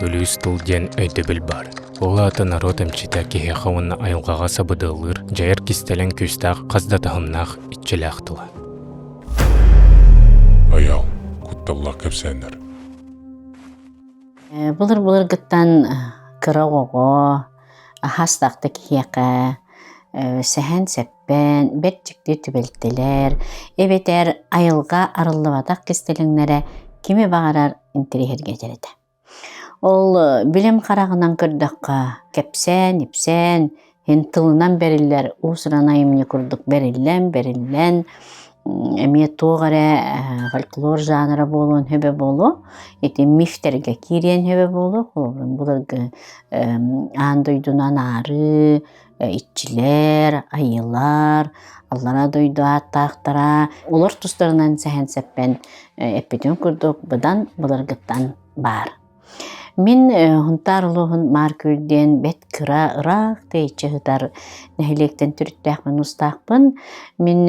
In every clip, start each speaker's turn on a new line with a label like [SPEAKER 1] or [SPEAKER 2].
[SPEAKER 1] Күлүүс тыл диэн өйдөбүл баар. Ол аата норуот эмчитэ киһиэхэ уонна айылҕаҕа сабыдыаллыыр, дьайар кистэлэҥ күүстээх хас да таһымнаах иччилээх тыла.
[SPEAKER 2] Айаал, кутталлаах кэпсээннэр.
[SPEAKER 3] Былыр-былыргыттан кыра оҕоҕо, аһаастаах да киһиэхэ сэһэн-сэппэн, бэрт дьикти түбэлтэлэр, эбэтэр айылҕа арыллыбатах кистэлэҥнэрэ кими баҕарар интэриэһиргэтэр этэ. Ол билим хараҕынан көрдөххө, кэпсээн-ипсээн, иһин тылынан бэриллэр уус-уран айымньы курдук бэриллэн, бэриллэн, эмиэ туох эрэ фольклор жанра буолуон сөбө буолуо, ити мифтэргэ киириэн сөбө буолуо, холобурун былыргы аан дойдуну анаарыы, иччилэр, айыылар, аллараа дойду ааттаахтара, олор тустарынан сэһэн-сэппэн эппитим курдук быдан былыргыттан баар. Мин Һунтаар улууһун Маар Күөл диэн бэрт кыра, ыраах тэйиччи сытар нэһилиэктэн төрүттээхпин, устаахпын. Мин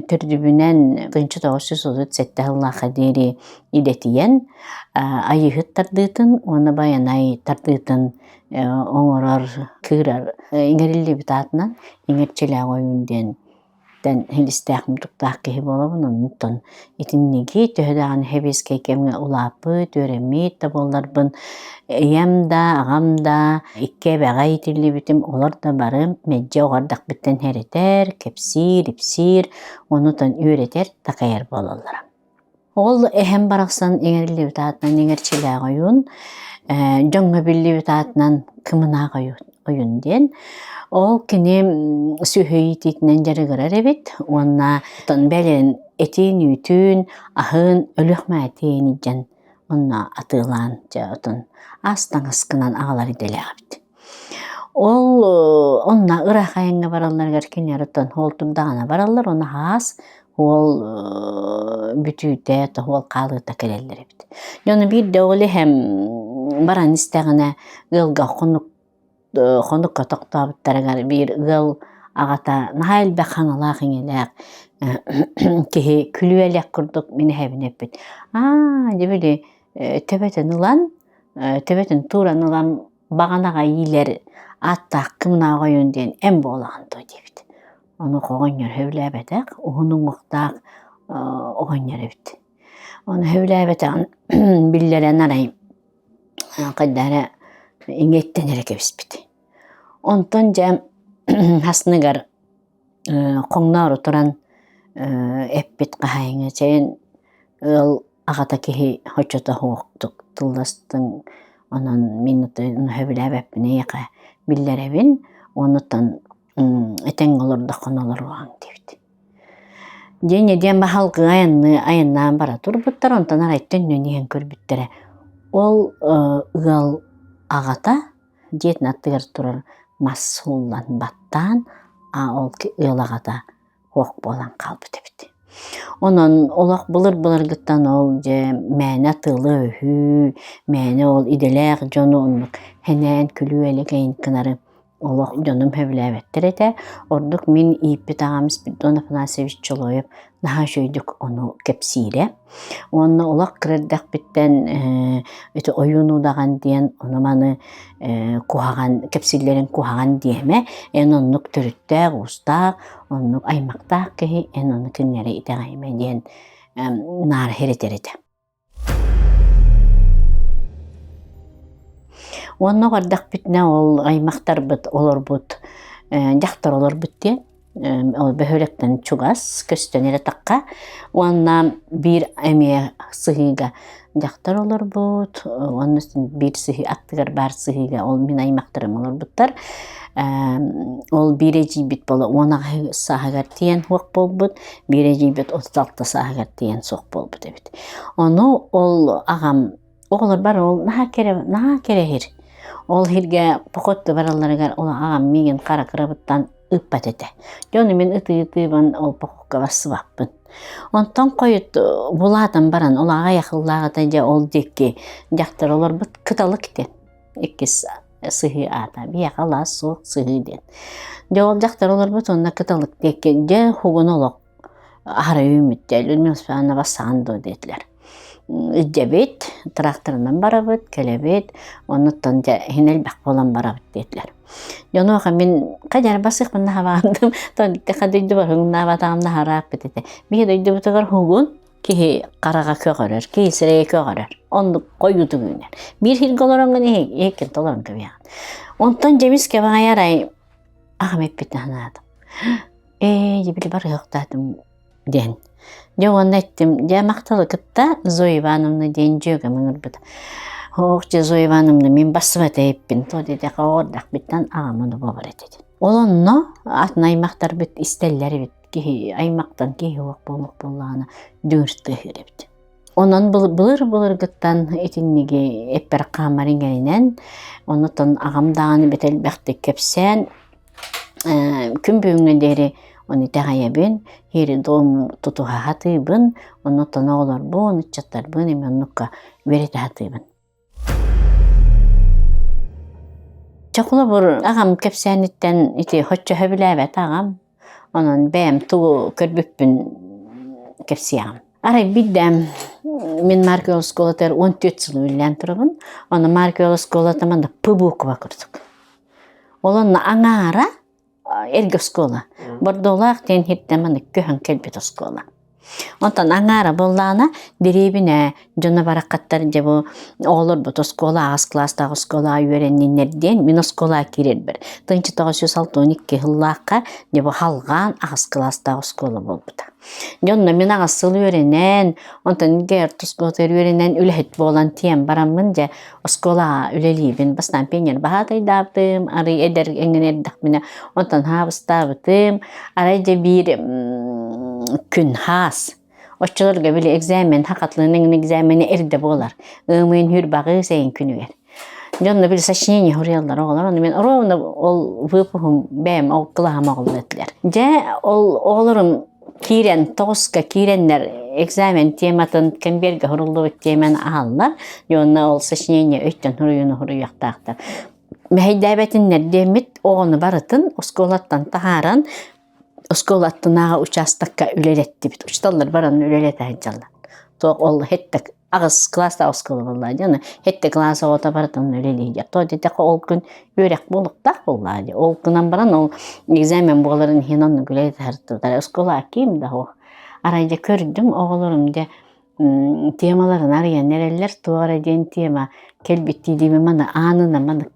[SPEAKER 3] төрдүбүнэн 1937 сыллаахха диэри идэтийэн, Айыыһыт тардыытын уонна Байанай тардыытын оҥорор, кыырар иҥэриллибит аатынан Иҥэрчилээх ойуун диэн силистээх мутуктаах киһи буолабын. Онтон итинниги төһө даҕаны сэбиэскэй кэмҥэ улааппыт, үөрэммит да буолларбын, ийэм да, аҕам да икки эбэҕэ иитиллибитим, олор да бары мэлдьи оҕо эрдэхпиттэн хэрэтэр, кэпсиир, ипсиир, онутан үөрэтэр, такайар буолаллара. Ол эһэм барахсан иҥэриллибит аатынан иҥэрчилээх ойуун, дьоҥҥо биллибит аатынан Кымынаах ойуун диэн. Ол кини сүөһү иитиитинэн дьарыгырар эбит уонна бэлэн этиин-үүтүн, аһын өлүөх-мээтиин илдьэн онно атыылаан дьэ отун ас таҥас гынан аҕалар идэлээх эбит. Ол онно ыраах айаҥҥа баралларыгар кинилэр оттон уол турдаҕына бараллар, ону хаас уол бүтүүтэ, тоһуол хаалыыта кэлэллэр эбит. Дьону биирдэ ол иһэн баран истэҕинэ ыалга хонук хонукка тохтообуттарыгар биир ыал аҕата наһаа элбэх хаҥалаах-иҥэлээх киһи күлүөлэх курдук мин эһэбин эппит: «Аа, дьэ били төбөтүн ылан, төбөтүн тууран ылан баҕанаҕа иилэр ааттаах кымнаах ойуун диэн эн буолаҕын дуо диэбит. Онуоха оҕонньор сөбүлээбэтэх, уһун уҥуохтаах оҕонньор эбит. Ону сөбүлээбэтэҕин биллэрэн арай хайдах эрэ иҥиэттэн эрэ кэбиспит. Онтон дьэ хасныгар хоҥноору туран эппит хаһаайыҥҥа чэйин ыал аҕата киһи оччото суохтук тылластыҥ, онон мин сөбүлээбэппин эйиэхэ биллэрэбин, онуттан этэҥҥэ олордоххуна олоруоҕуҥ диэбит. Диэн диэн баһалгыы айанныы айаннаан бара турбуттар, онтон арай төннөн иһэн көрбүттэрэ. Ол ыал аҕата дьиэтин аттыгар турар мас сууллан баттаан, а ол ыал аҕата суох буолан хаалбыт эбит. Онон олох былыр-былыргыттан ол дьэ мээнэ тылы-өһү, мээнэ ол идэлээх дьону оннук сэнээн күлүү-элэкэйин гынары олох дьонум сөбүлээбэттэр этэ. Ордук мин ииппит аҕам Спиридон Афанасьевич Чолоев наһаа үчүгэйдик ону кэпсиирэ. Уонна олох кыра эрдэхпиттэн ити ойуун удаҕан диэн ону-маны куһаҕан кэпсииллэрин куһаҕан диэмэ, эн оннук төрүттээх, уустаах, оннук аймахтаах киһи, эн ону кинилэри итэҕэйимэ диэн наар хэрэтэр этэ. Уонна оҕордохпүтүнэ ол аймахтарбыт олорбут дьахтар олорбут диэн ол бөһүөлэктэн чугас көстөн эрэ тахха уонна биир эмиэ сыһыыга дьахтар олорбут уонна биир сыһыы аттыгар баар сыһыыга ол мин аймахтарым олорбуттар ол биир эдьиийбит буола 18 сааһыгар тиийэн суох буолбут биир эдьиийбит 36 сааһыгар тиийэн суох буолбут эбит ону ол аҕам оҕолорбор ол наһаа кэрэ наһаа кэрэ сир ол сиргэ поход баралларыгар ол аҕам миигин хара кырабыттан ыыппат этэ. Дьэ ону мин ытыы-ытыыбын ол похуокка барсыбаппын. Онтон хойут булаатан баран ол аҕай ахыллааҕыта дьэ ол диэки дьахтар олорбут кыталык диэн иккис сыһыы аата биһиэхэ алаас суох сыһыы диэн. Дьэ ол дьахтар олорбут уонна кыталык диэки дьэ хугун олох аһара үүммүттэр Людмила Степановна бассаҕын дуо диэтилэр. илдьэбит, тракторынан барабыт, кэлэбит, оннуттан дьэ иһин элбэх буолан барабыт диэтилэр. Дьонуоха мин хайдары басыахпын наһабаандым, тон дойдубар хугуннаабатаҕым наһарааппыт этэ. Биһи дойдубутугар хугун киһи хараҕа көҕөрөр, киһи сирэйэ көҕөрөр. Оннук хойуутук үүнэр. Биир сиргэ олороҥҥун иһиккин толорон кэбиһэҕин. Онтон дьэмис кэбэҕэйэр ай аҕам эппитин санаатым. Ээ, дьэ били барыһыахтаатым диэн. Дьэ уонна эттим, дьэ махталы кытта Зоя Ивановна диэн дьүөгэм ыҥырбыта. Ох, дьэ Зоя Ивановна мин бассыбата эппин, то диэтэхэ оҕордахпыттан аҕам ону буолар этэ. Ол онно атын аймахтарбыт истэллэр эбит киһи аймактан киһи уох буолуох буоллаҕына дүҥүр тыаһыыр эбит. Онон былыр-былыргыттан итинниги эппэр хаамар иҥэринэн, онутан аҕам даҕаны бит элбэхтик кэпсээн, күн бүгүҥҥэ диэри ону итэҕэйэбин, иһири-дом тутуһа сатыыбын, оннуттан оҕолорбун, ыччаттарбын эмиэ оннукка үөрэтэ сатыыбын. Чэ, холобур, аҕам кэпсээниттэн ити соччо сөбүлээбэт аҕам, онон бэйэм тугу көрбүппүн кэпсиэҕим. Арай биирдэ мин Маркел оскуолатыгар 14 сыл үлэлээн турабын. Ону Маркел оскуолата манна П буква курдук. Ол онно аҥаара эргэ оскуола. Бордоолоох диэн иһиттэн маннык көһөн кэлбит оскуола. Онтон аҥаара буоллаҕына дэриэбинэ дьоно бараххаттар дьэ бу оҕолорбут оскуола аҕыс кылаастаах оскуолаҕа үөрэнниннэр диэн мин оскуолаҕа киирэрбэр 1962 сыллаахха дьэ бу халҕаан аҕыс кылаастаах оскуола буолбута. Дьэ онно мин аҕыс сыл үөрэнэн, онтон ГР оскуолатыгар үөрэнэн үлэһит буолан тиийэн бараммын дьэ оскуолаҕа үлэлиибин. Бастаан пионер баһаатайдаабытым, арый эдэр эҥин эрдэхпинэ онтон хаабыстаабытым. Арай дьэ биир күн хаас. Оччолорго били экзамен, хакатлыын эҥин экзамена эрдэ буолар. Ыамыйын хүрбаҕыы сайын күнүгэр. Дьонно били сочинение суруйаллар оҕолор. Ону мен ровно ол выпуһум бэйэм ол кылааһым оҕолор этилэр. Дьэ ол оҕолорум Киирэн, тоҕуска киирэннэр экзамен тематын кэмбиэргэ суруллубут теманы аһаллар. Уонна ол сочинение өйтөн суруйууну суруйуохтаахтар. Мэһэйдээбэтиннэр диэммит оҕону барытын оскуолаттан таһааран оскуола аттынааҕы учаастакка үлэлэттибит. Учууталлар баран үлэлэтэ сылдьаллар. Туох ол хэттэ аҕыс кылаастаах оскуола буоллаҕа дии, аны сэттэ кылаас оҕото барыта онно үлэлиир. Тоҕо диэтэххэ ол күн үөрэх буолуохтаах буоллаҕа дии. Ол гынан баран ол экзамен буоларын иһин оннук үлэлэтэ сырыттыбыт. Оскуола ким да суох. Арай дьэ көрдүм оҕолорум дьэ темаларын арыйан эрэллэр, туох эрэ диэн тема кэлбит дии диибин маны аанынан маны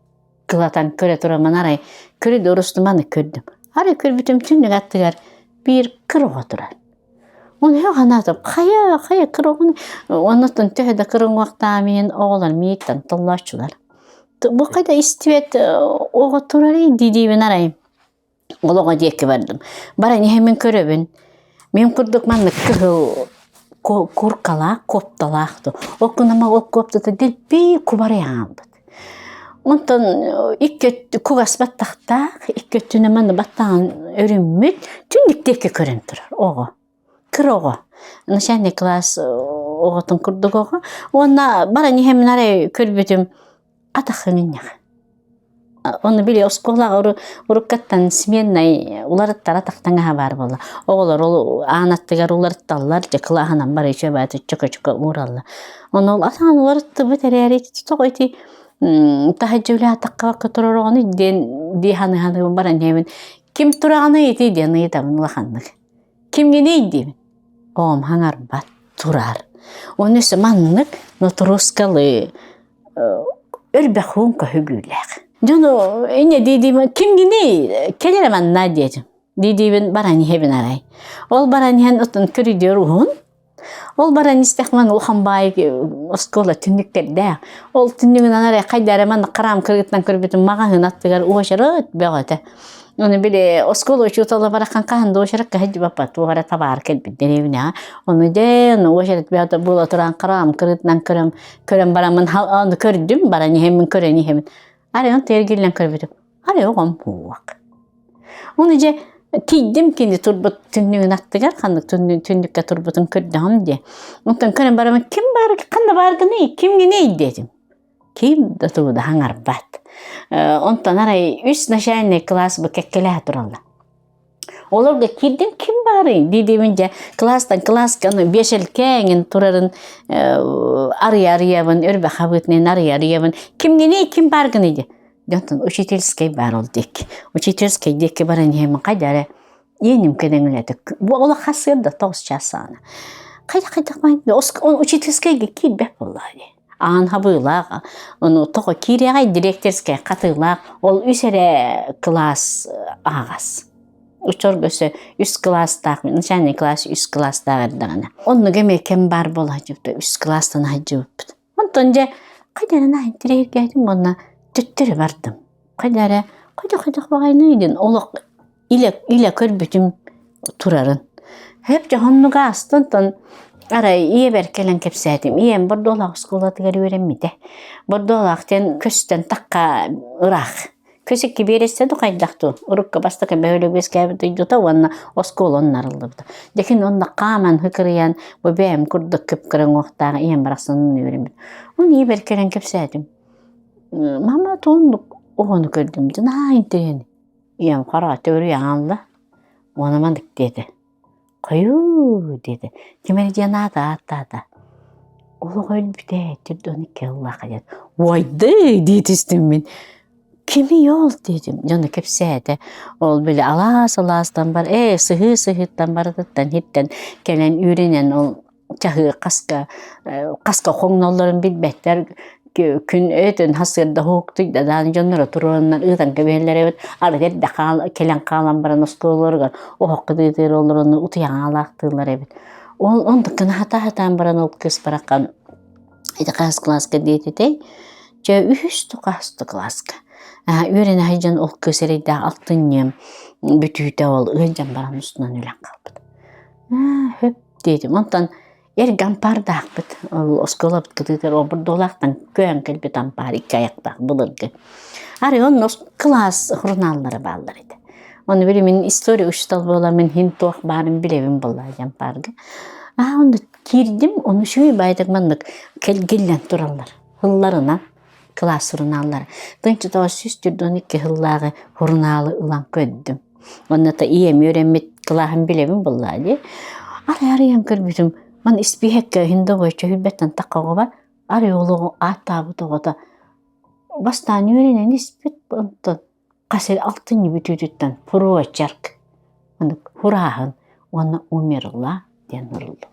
[SPEAKER 3] кылатан көрө тураммын арай коридор устун маны көрдүм. Арай көрбүтүм түннүк аттыгар биир кыр оҕо турар. Оны санаатым, хайа, хайа кыра оҕону оннуттан төһө да кыра уҥуохтаах иһин оҕолор миигиттэн толлооччулар. Бу хайда истибэт оҕо турарый дии-диибин арай ол оҕо диэки бардым. Баран иһэммин көрөбүн, мин курдук маннык кыһыл куркалаах, куопталаах дуу. Ол гынан ол куоптата дэлби кубарый хаалбыт. Онтон икки кугас баттахтаах, икки өттүнэн манна баттаҕын өрүммүт, түннүк диэки көрөн турар оҕо. Кыра оҕо. Начальный класс оҕотун курдук оҕо. Уонна баран иһэммин арай көрбүтүм атах ыҥынньах. Ону били оскуолаҕа уруккаттан сменнай уларыттар атах таҥаһа баар буолла. Оҕолор ол аан аттыгар уларытталлар, дьэ кылааһынан бары үчүгэй чөкө-чөкө уураллар. Ону ол атаҕын уларыттыбыт эрээри тоҕо ити таһырдьа үлэ турар оҕону диэн дии саныы-саныы баран иһэбин. Ким тураҕыный ити диэн ыйытабын улаханнык. Кимҥиний диибин. Оҕом хаҥарбат турар. Уонна өссө маннык нотуруускалыы өрбөхуун көһүгүүлээх. Дьону инньэ дии-дии кимҥиний кэл эрэ манна диэтим. Дии-диибин баран иһэбин арай. Ол баран иһэн оттон көрүдүөр уһун. Ол баран истэхмэн улахан баай оскуола түннүктэрдээх. Ол түннүгүнэн арай хайда эрэ маннык хараам кыргыттан көрбүтүм маҕаһыын аттыгар уочарат бөҕөтө. Ону били оскуола учуутала барахан хаһан да уочаракка сылдьыбаппат туох эрэ табаар кэлбит дэриэбинэҕэ. Ону дьэ ону уочарат бөҕөтө буола туран хараам кырыытынан көрөн көрөн бараммын ону көрдүм баран иһэммин көрөн иһэбин. Арай онто эргиллэн көрбүтүм. Арай оҕом уох. Ону дьэ тиийдим кини турбут түннүгүн аттыгар ханнык түннүккэ турбутун көрдөҕүм диэ. Онтон көрөн бараммын ким баар ханна бааргыный кимҥиний диэтим. Ким да тугу да хаҥарбат. Онтон арай үс начальный класс бу кэккэлэһэ тураллар. Олорго киирдим ким баарый дии-диибин дьэ кылаастан кылааска аны биэшэлкэ эҥин турарын арыйа-арыйабын, өрбө хабыытынан арыйа-арыйабын. Кимҥиний, ким бааргыный дии. Дьонтон учительскай баар ол диэки. Учительскай диэки баран иһэммин хайда эрэ иэним кэдэҥилэтэ. Бу олох хасыар да тоҕус чаас саҕана. Хайда-хайдах учительскайга киирбэт буоллаҕа дии. Аан хабыылаах, ону тоҕо киириэҕэй директорскай хатыылаах, ол үс эрэ кылаас аһаҕас. Учуорга өссө үс кылаастаах, начальный класс үс кылаастаах эрдэҕинэ. Оннук эмиэ кэм баар буола сылдьыбыта, үс кылаастан сылдьыбыппыт. Онтон дьэ хайда эрэ наһаа интэриэһиргээтим уонна төттөрү бардым. Хайда эрэ хайдах-хайдах баҕайыный диэн олох илэ илэ көрбүтүм турарын. Хөп дьоһуннук аастын тон арай ийэбэр кэлэн кэпсээтим. Ийэм Бордуолаах оскуолатыгар үөрэммитэ. Бордуолаах диэн көстөн тахха ыраах. Көс икки биэрэстэ ду хайдах дуу? Урукка бастакы бөһүөлэк үөскээбит дойдута уонна оскуола оннарыллыбыта. Дьэкин онно хааман хыкырыйан бу бэйэм курдук кып-кыра уҥуохтаах ийэм барахсанын үөрэммит. Оны ийэбэр кэлэн кэпсээтим. Мама туоннук оҕону көрдүм. Наһаа интэриэһинэй. Ийэм хара төбөрү аҥалла уонна маннык диэтэ: «Хойуу» диэтэ, ким эрэ диэн аата ааттаата. Олох өлбүтэ, төрдүөн икки ыллаах диэн. «Уойдыы» дии түстүм мин. «Кимий ол?» диэтим. Дьоно кэпсээтэ. Ол били алаас-алаастан бар, ээ, сыһыы-сыһыыттан барытыттан иһиттэн кэлэн үүрүнэн ол чаһыы хаска хаска хоҥноллорун билбэттэр күн өтөн хасыарда уһуктуйда даҕаны дьонноро туруораннар ыытан кэбиһэллэр эбит арыт эрдэ кэлэн хаалан баран оскуолаларыгар оһоххо тыытыыр олорону утуйан аалаахтыыллар эбит ол онтуккун хата-хатаан баран ол кыыс бараххан ити хаһыс кылааска диэтитэй чэ үһүс тукаас кылааска үөрэнэ сылдьан ол кыыс эрэйдээх алтынньы бүтүүтэ ол ыалдьан баран устунан өлөн хаалбыт хөп диэтим. Онтон эргэ ампаардаахпыт. Ол оскуолабыт кытыытыгар обурдуулаахтан көһөн кэлбит ампаар икки айахтаах былыргы. Арай онно кылаас сурунааллара бааллар этэ. Ону били мин история учуутал буоламмын иһин туох баарын билэбин буоллаа дьэ ампаарга. Аа онно киирдим, ону үчүгэй баайдык маннык кэлгиллэн тураллар. Ылларынан кылаас сурунааллара. Тынчы 942 сыллааҕы сурунаалы ылан көрдүм. Онно ийэм үөрэммит кылааһын билэбин буоллаа дии. Арай арыйан көрбүтүм, ман испииһэккэ иһин да бойчо хүрбэттэн тахха оҕобар, арай олоҕу ааттаабыт оҕото бастаан үөрэнэн испит, онтон хас эрэ алтынньы бүтүүтүттэн прочерк, маннык хурааһын уонна умерла диэн суруллубут.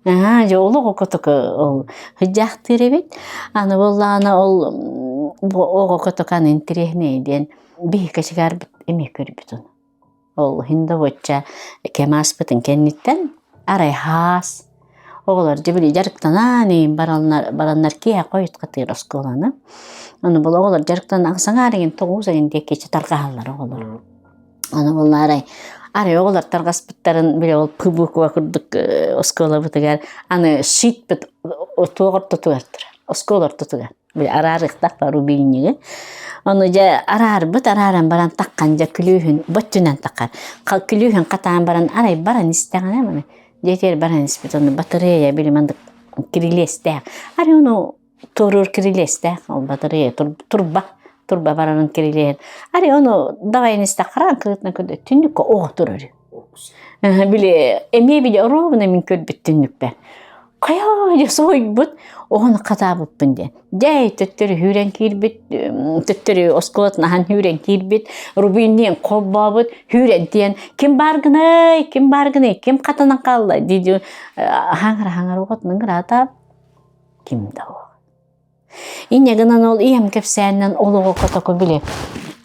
[SPEAKER 3] Аа, дьэ олох окотоко ол сыдьаахтыыр эбит. Аны буоллаҕына ол бу оҕо котокан интэриэһинэй диэн биһи кэчигээрбит эмиэ көрбүт ону. Ол иһин да буочча кэм ааспытын кэнниттэн арай хаас оҕолор дьэ били дьарыктанаан иһин бараннар бараннар киэһэ хойут хатыыр оскуоланы. Ону бу оҕолор дьарыктанан саҥаар игин тоҕус игин диэки тарҕаһаллар оҕолор. Аны буолла арай арай оҕолор тарҕаспыттарын били ол ПБК курдук оскуолабытыгар аны щитпит туох ортотугар турар оскуола ортотугар били араарыахтаах рубильниги ону дьэ араарбыт арааран баран таххан дьэ күлүүһүн боччунан таххар күлүүһүн хатаан баран арай баран истэҕинэ маны дьиэтигэр баран испит ону батарея били маннык кирилиэстээх арай ону туоруур кирилиэстээх ол батарея турба турба барарын кирилиэһин арай ону давай истэ хараан кырыытынан көрдө түннүккэ оҕо турар били эмиэ били оруобуна мин көрбүт түннүкпэр хайа дьэ соһуйбут оҕону хатаабыппын диэн дьэ төттөрү сүүрэн киирбит төттөрү оскуолатын аһан сүүрэн киирбит рубинниин холбообут сүүрэн тиийэн ким бааргыный ким бааргыный ким хатанан хаалла дии дии хаҥара хаҥара оҕотун ыҥыраатаап ким да суох. Инньэ гынан ол ийэм кэпсээнинэн олоҕу котоку били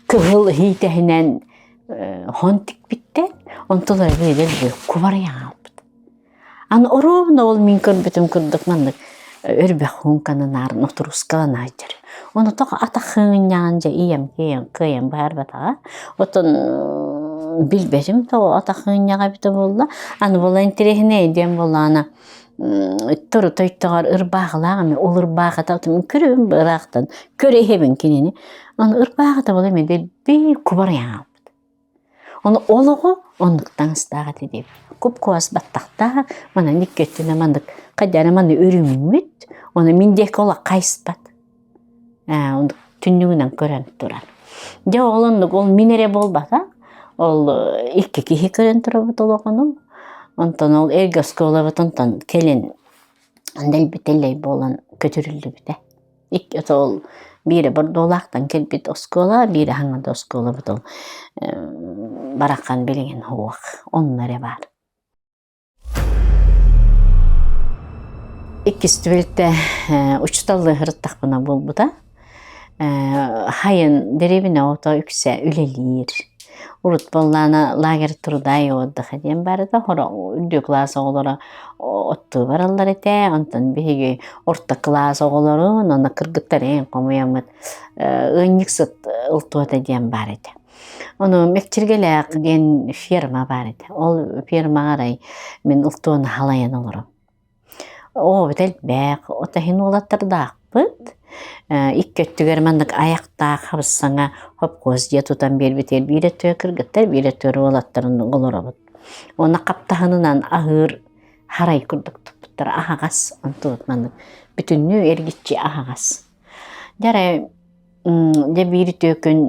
[SPEAKER 3] кыһыл иһиитэһинэн хон тикпиттэр, онтулара били кубарыйан хаалбыт. Аны оруобуна ол мин көрбүтүм курдук маннык өрбөх хууҥканан аарын оторускалан сылдьар. Ону тоҕо атах хыҥынньаҕын дьэ ийэм кыайан кыайан быһаарбатаҕа. Оттон билбэтим тоҕо атах хыҥынньаҕа эбитэ буолла. Аны буола интэриэһинэй диэн буоллаҕына Тойтоҕор ырбаахылаах эмэ ол ырбаахыта көрөбүн ыраахтан көрө иһэбин кинини ону ырбаахыта буола эмэ дэлби кубарыйан хаалбыт ону олоҕо оннук таҥастаах этэ диэбит куп-кугас баттахтаах манан икки өттүнэн маннык хайдах эрэ маннык өрүммүт ону мин диэки олох хайыспат ээ оннук түннүгүнэн көрөн турар дьэ ол оннук ол мин эрэ буолбатах. Ол икки киһи көрөн турабыт олоҕуну. Онтон ол эргэ оскуолабыт онтон кэлин дэлби тэллэй буолан көтүрүллүбүтэ. Икки ол биирэ Бордуолаахтан кэлбит оскуола, биирэ Хаҥада оскуолабыт ол барахан билигин суох, онно эрэ баар. Иккис түбэлтэ учууталлыы сырыттахпына буолбута. Хайын дэриэбинэ оҕото үксэ үлэлиир. Урут буоллаҕына лагерь труда и отдыха диэн баар этэ. Хоро үрдүк кылаас оҕолоро оттуу бараллар этэ. Онтон биһиги орто кылаас оҕолорун уонна кыргыттар эҥин хомуйаммыт ыанньыксыт ылтуота диэн баар этэ. Ону Мэкчиргэлээх диэн ферма баар этэ. Ол фермаҕа арай мин ылтуону халайан олором. Оҕобут элбэх, от иһин уолаттардаахпыт. Икки өттүгэр маннык айахтаах хабыс-саҥа хопкуос дьиэ тутан биэрбитигэр биир өттүгэр кыргыттар, биир өттүгэр уолаттарын олоробут. Уонна хаптаһынынан аһыыр харай курдук туппуттар аһаҕас, онтубут маннык бүтүннүү эргиччи аһаҕас. Дьэ эрэ Дьэ биир үтүө күн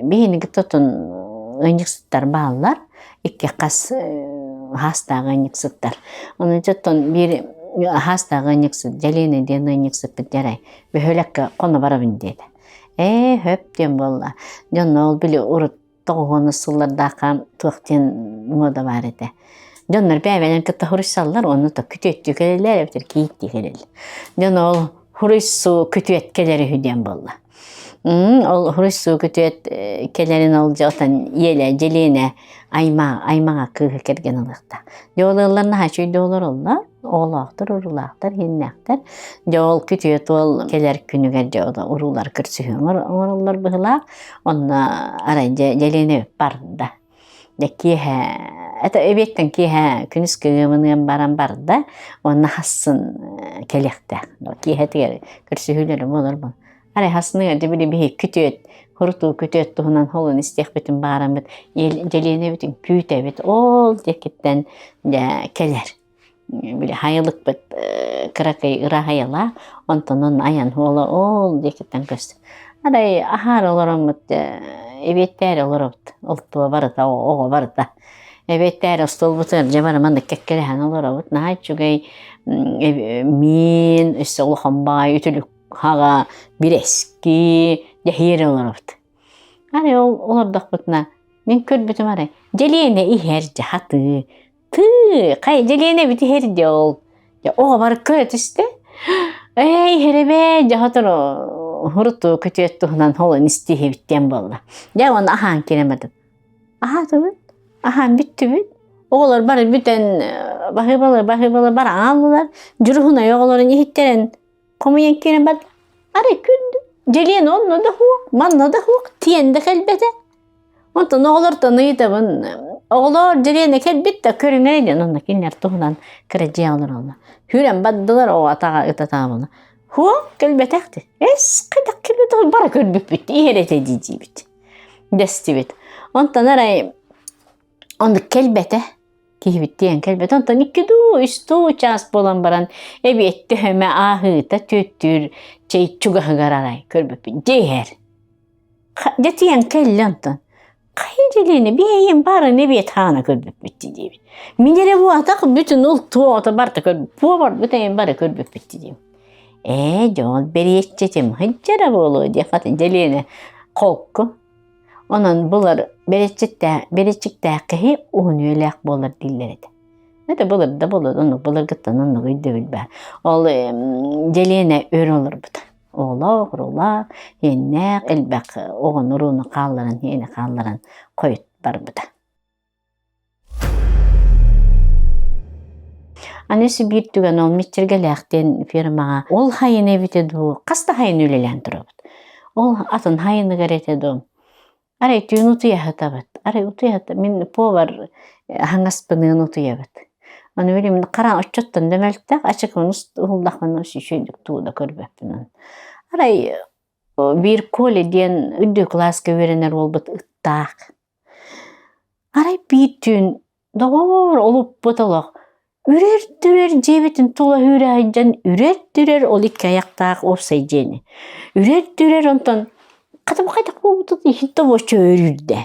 [SPEAKER 3] биһини кытта отон ыанньыксыттар бааллар, икки хас хаастаах ыанньыксыттар. Ону дьэ оттон биир хаастаах ыанньыксыт Дьэлиэнэ диэн ыанньыксыппыт дьэ бөһүөлэккэ хоно барабын диэтэ. Ээ сөп диэн буолла. Дьэ онно ол били урут тоҕуһуонус сыллардаахха туох диэн муода баар этэ. Дьоннор бэйэ-бэйэлэрин кытта хуруйсаллар уонна то күтүөттүү кэлэллэр эбэтэр кийииттии кэлэллэр. Дьон ол хуруйсуу күтүөт кэлэр үһү диэн буолла. Ол хуруйсуу күтүөт кэлэрин ол дьэ отон иэлэ Дьэлиэнэ аймаа аймаҕа кыыһы кэргэн ылыахтаах. Дьэ ол ыаллар наһаа үчүгэй олороллор, оҕолоохтор, уруулаахтар, иһиннээхтэр. Дьэ ол күтүөт уол кэлэр күнүгэр дьэ уруулар көрсүһүү оҥороллор быһыылаах. Онно арай дьэ Дьэлиэнэ барда. Дьэ киэһэ это эбиэттэн киэһэ күнүскү ыамыныам баран барда уонна хассын кэлиэхтээх. Киэһэтигэр көрсүһүүлэрэ буолар буолар. Арай хасныга дьэ били биһи күтүөт, хурутуу күтүөт туһунан холун истиэхпитин баараммыт, Дьэлиэнэбитин күүтэбит. Ол диэкиттэн дьэ кэлэр. Били хайылыкпыт кыракый ыраһайалаах, онтон онно айан уола ол диэкиттэн көстөр. Арай аһаары олороммут эбиэттээри олоробут. Олтуо барыта, оҕо барыта. Эбиэттээри остуолбутугар дьэ бары маннык кэккэлэһэн олоробут. Наһаа үчүгэй миин, өссө улахан баай үтүлүк хаҕа бирэски дьэһиэр олоробут. Арай ол олордохпутуна мин көрбүтүм арай Дьэлиэнэ иһэр дьэ хатыы Тыы, хай Дьэлиэнэ эбит иһэр дьэ ол. Дьэ оҕо бары көрө түстэ. Эй, иһэрибэ, дьэ сотору уруту күтүөт туһунан холон истиһибит диэн буолла. Дьэ уонна аһаан киирэн бардым. Аһаатыбыт, аһаан бүттүбүт. Оҕолор бары бүтэн баһыыбалы баһыыбалы бары ааллылар. Дьуруһунай оҕолорун иһиттэрэн хомуйан киирэн барды. Арай күндү. Дьэлиэн онно да суох, манна да суох, тиэн да кэлбэтэ. Онтон оҕолортон ыйытабын, оҕолоор дьириэнэ кэлбит да көрүҥэй диэн онно кинилэр туһунан кыра дьиэ олороллор. Хүрэн бардылар оҕо атаҕа ытатаабына. Һуо кэлбэтэх дии. Эс хайдах кэлбэтэх бара көрбүппүт иһэр этэ дии диибит. Дэстибит. Онтон арай оннук кэлбэтэ. Киһибит диэн кэлбэтэ. Онтон икки дуу, үс дуу чаас буолан баран эбиэт төһөмө ааһыыта түөттүүр чэй чугаһыгар арай көрбүппүт. Дьиэ иһэр. Дьэ тиийэн кэллэ онтон хайа дьилиэнэ биэйэн баарын эбиэт хаана көрбүппүт диибин. Мин эрэ буотах бүтүн ол туоҕата барыта көр буобарбыт эйэн бары көрбүппүт диим. Ээ дьон бэриэччитим сылдьара буолуо диэх хатын дьэлиэнэ холку. Онон булар бэриэччиттээх бэриэччиктээх киһи уһун үйэлээх буолар дииллэр этэ. Это былыр да буолар, оннук былыргыттан оннук өйдөбүл баар. Ол дьэлиэнэ өр олорбута. Оҕолоох, уруулаах, иэннээх, элбэх оҕону урууну хаалларан, иэни хаалларан хойут барбыта. Аны өссө биир түгэн ол Миччиргэлээх диэн фермаҕа ол хайын эбитэ дуу, хас да хайын үлэлээн турабыт. Ол атын хайыныгар этэ дуу. Арай түүн утуйа сытабыт. Арай утуйа сыта мин повар аһаҥаспыныын утуйабыт. Аны билим хара оччоттон да мөлтөх, ачыкыбын уһуллахпына үчүгэйдик тугу да көрбөппүн. Арай биир Коля диэн үрдүк кылааска үөрэнэр уолбут ыттаах. Арай биир түүн Доҕоор, олуппут олох. Үрэр-түрэр дьиэбитин тула үүрэ сылдьан үрэр-түрэр ол икки айахтаах уопсай дьиэни. Үрэр-түрэр онтон хата хайдах буолбутун иһин тобуоччу өрүүрдэ.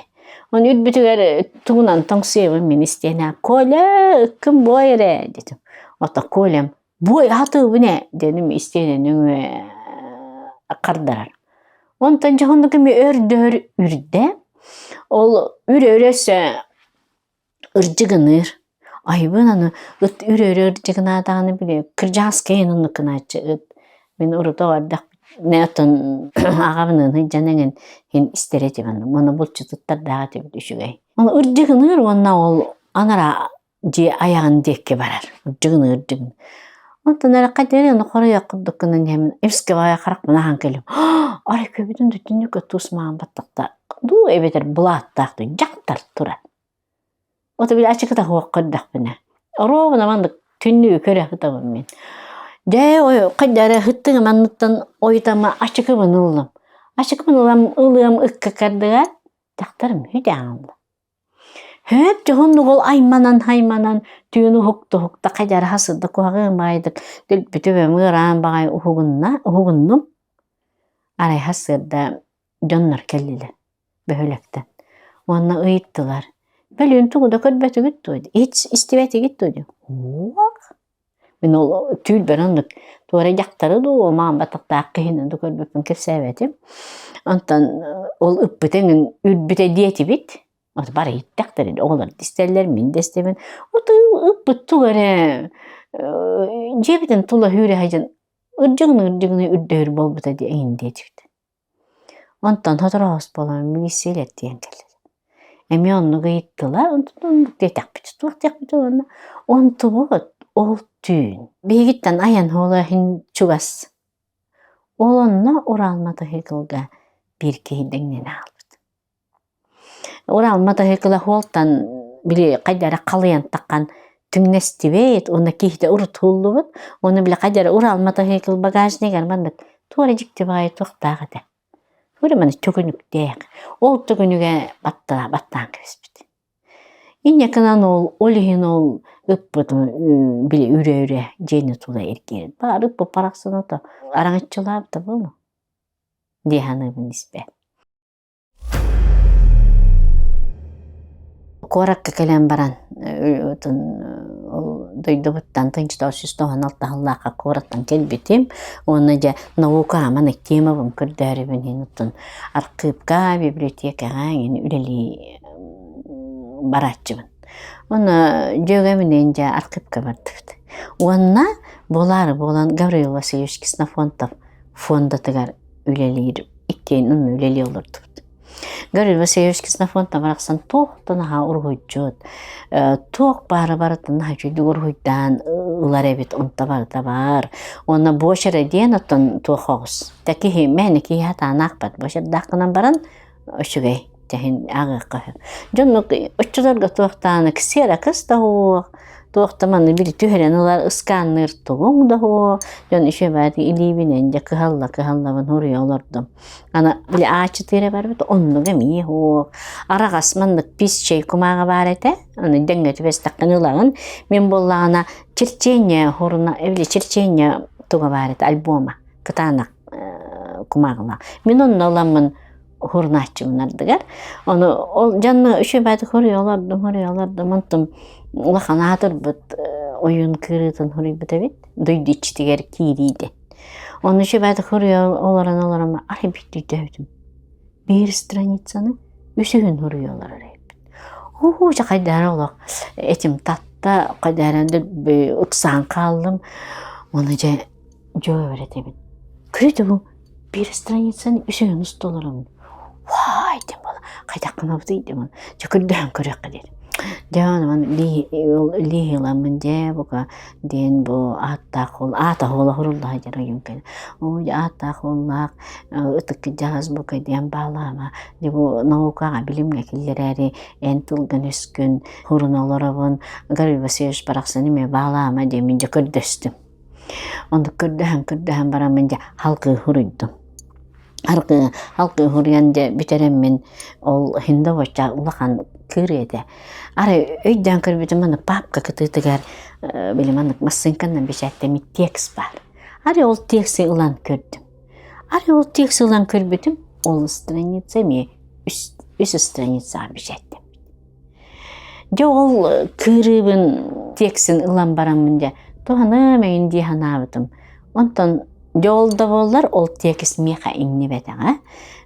[SPEAKER 3] Оны үрбүтүгэр тугунан тоҥсуйабын мин истиэнэ Коля ыккын буой эрэ диэтим. Ото Колям буой аһатыыбын ээ диэним истиэнэ нөҥүө хардарар. Онтон дьоһуннук эми өрдөһөр үрдэ. Ол үрэ-үрэ өссө ырдьыгыныыр. Айбын аны ыт үрэ-үрэ ырдьыгынаатаҕына били кырдьаҕас кэйэн оннук гынааччы ыт. Мин урут оҕо эрдэхпинэ оттон аҕабыныын сылдьан эҥин иһин истэр этим уонна булчутуттардаах этибит үчүгэй. Ол ырдьыгыныыр уонна ол анараа дьиэ айаҕын диэки барар. Ырдьыгыныыр ырдьыгыныыр. Онтон эрэ хайдах эрэ хоруйах курдук гынан иһэммин эмискэ баҕайы харахпын аһан кэллим. Арай көбүтүн да түннүккэ туус маҕан баттахтаах дуу эбэтэр былааттаах дуу дьахтар турар. Ото били ачыкыта суох көрдөхпүнэ, оруобуна маннык түннүгү көрө сытабын мин. Дьэ, ой, хайда эрэ ыһыттыҥ манныттан ойутама ачыкыбын ыллым. Ачыкыбын ылам ылыам ыкка кардыгар дьахтарым үтээн ылла. Хөп дьоһуннук ол айманан-айманан түүн уһукта-уһукта хайда эрэ сырда куһаҕан баайдык дэлби ыараан баҕайы уһугунна уһугуннум. Арай сарсыарда дьоннор кэллилэр бөһүөлэктэн уонна ыйыттылар: «Бөлүүн тугу да көрбөтүгүт дуо? Истибэтигит дуо?» диэн. «Уох!» Мин ол түүл оннук туора дьахтары дуу, маам батахтаах киһини дуу көрбүппүн кэпсээбэтим. Онтон ол ыппыт эҥин үрбүтэ диэтибит. Бары иһиттэхтэрин оҕолор да истэллэр, мин да истэбин. Ыппыт тугу эрэ дьиэбитин тула сүүрэ сылдьан ырдьыгыныы-ырдьыгыныы үрдөһөр буолбута дии эҥин диэтибит. Онтон сотору буолан милииссийэлэр тиийэн кэллилэр. Эмиэ оннук ыйыттылар, онтон оннук диэтэхпит, туох диэхпит уонна онтубут ол түүн биһигиттэн айан суола иһин чугас. Ол онно Урал матаһыыкылга биир киһи дэҥнэн хаалбыт. Урал матаһыыкыла суолтан били хайда эрэ халыйан таххан түҥнэстибит уонна киһитэ урут уһуллубут уонна били хайда эрэ Урал матаһыыкыл багажнигар маннык туох эрэ дьикти баҕайы туохтаах этэ. Туох эрэ маннык төкүнүктээх. Ол төкүнүгэ баттаан кэбиспит. Инньэ гынан ол ол иһин ол ыппыт били үрэ-үрэ дьиэни тула эргийэр. Баҕар ыппыт барахсан ото араҥаччылаабыта буолуо дии саныыбын испэр. Куоракка кэлэн баран ол дойдубуттан 1996 сыллаахха куораттан кэлбитим уонна дьэ наука маннык темабын көрдөөрүбүн иһин оттон архыыпка, библиотекаҕа эҥин үлэлии барааччыбын. Уонна дьүөгэбиниин дьэ архыыпка бардыбыт. Уонна буолаары буолан Гаврил Васильевич Ксенофонтов фондатыгар үлэлиир иккиэн онно үлэлии олордубут. Гаврил Васильевич Ксенофонтов барахсан туох да наһаа уруһуйдьут, туох баара барытын наһаа үчүгэйдик уруһуйдаан ылар эбит, онто барыта баар. Уонна буочара диэн оттон туох оҕус. Та киһи мээнэ киһи сатаан аахпат. Буочардаах гынан баран үчүгэй тэһин ааҕыахха сөп. Дьоннук оччолорго туохтааны ксерокс да суох, туох да маны били түһэрэн ылар ыскаанныыр тугуҥ да суох. Дьон үчүгэй илиибинэн дьэ кыһалла кыһаллабын суруйа олордум. Аны били ааччытыыра барбыт оннуга эмиэ суох. Араҕас маннык писчэй кумааҕы баар этэ. Аны дэҥҥэ түбэстэххинэ ылаҕын. Мин буоллаҕына черчение хуруна били черчение туга баар этэ альбома кытаанах кумааҕылаах. Мин онно ыламмын уһурнааччыбын ардыгар. Ону ол дьонно үчүгэй хоруйа олордум, хоруйа олордум. Онтум улахан аатырбыт ойуун кыырыытын хоруйбут эбит. Дойду иччитигэр киирииде. Ону үчүгэй хоруйа олорон олорон арай бүттүүтөөбүтүм. Биир страницаны үсүһүн хоруйа олорор эбиппит. Уу дьэ хайдара олох этим татта, хайдара ыксаан хааллым. Ону дьэ дьүөгэбэр этэбин. Көрүтэ бу биир страницаны үсүһүн усталарым. Вай диэн буола хайдах гынабытый диэн дьэ көрдөһөн көрүөххэ диэн. Дьэ онон лииһи ыламмын дьэ бука диэн бу ааттаах уол аата уола хуруллаха дьэр ойуун кэлэн ой ааттаах уоллаах ытык кырдьаҕас бука диэн баалаама дьэ бу наукаҕа билимҥэ киллэрээри эн тылгын өскүн хуруна олоробун Гаврил Васильевич барахсан эмиэ баалаама диэммин дьэ көрдөстүм. Оннук көрдөһөн-көрдөһөн бараммын дьэ халгыы суруйдум. Аргыы халгыы суруйан дьэ бүтэрэммин ол хиндовоча улахан кыырыы этэ. Арай өйдөөн көрбүтүм маннык папка кытыытыгар били маннык массыыҥканан бэчээттэммит текст баар. Арай ол текси ылан көрдүм. Арай ол текси ылан көрбүтүм ол страница эмиэ үс Үс страницаҕа бэчээттэммит. Дьэ ол кыырыыбын тиэксин ылан бараммын дьэ туһаныам эҥин дии санаабытым. Онтон дьэ ол да буоллар ол тиэкис миэхэ иҥнибэтэҕэ,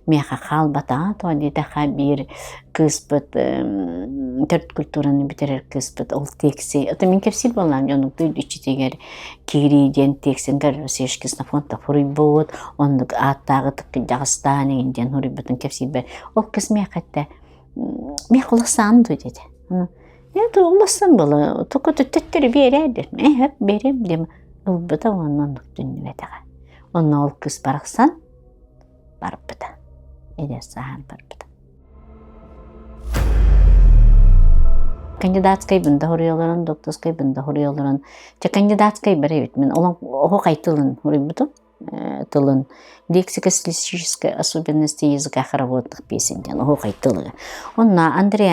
[SPEAKER 3] миэхэ хаалбатаҕа. Тоҕо диэтэххэ биир кыыспыт төрүт культураны бүтэрэр кыыспыт ол тиэкси это мин кэпсиир буоллаҕым дьонум иччитигэр киирии диэн тиэксин Ксенофонтов суруйбут, оннук ааттааҕы дьаҕыстаан эҥин диэн суруйбутун кэпсиирбэр ол кыыс миэхэ эттэ миэхэ улассаан дуо диэтэ. Я улассан была, только төттөрү биэрээр диэн, ээ биэриэм диэм ылбыта уонна оннук төннүбэтэҕэ. Онно ол кыыс барахсан барбыта. Эдэр сааһын барбыта. Кандидатскайбын да хоруйаларын, докторскайбын да хоруйаларын. Чэ кандидатскай бар эбит. Мин олон оһох тылын хоруйбутум. Тылын лексико-стилистической особенности языка хороводных песен диэн оһуохай тылыгар. Онно Андрей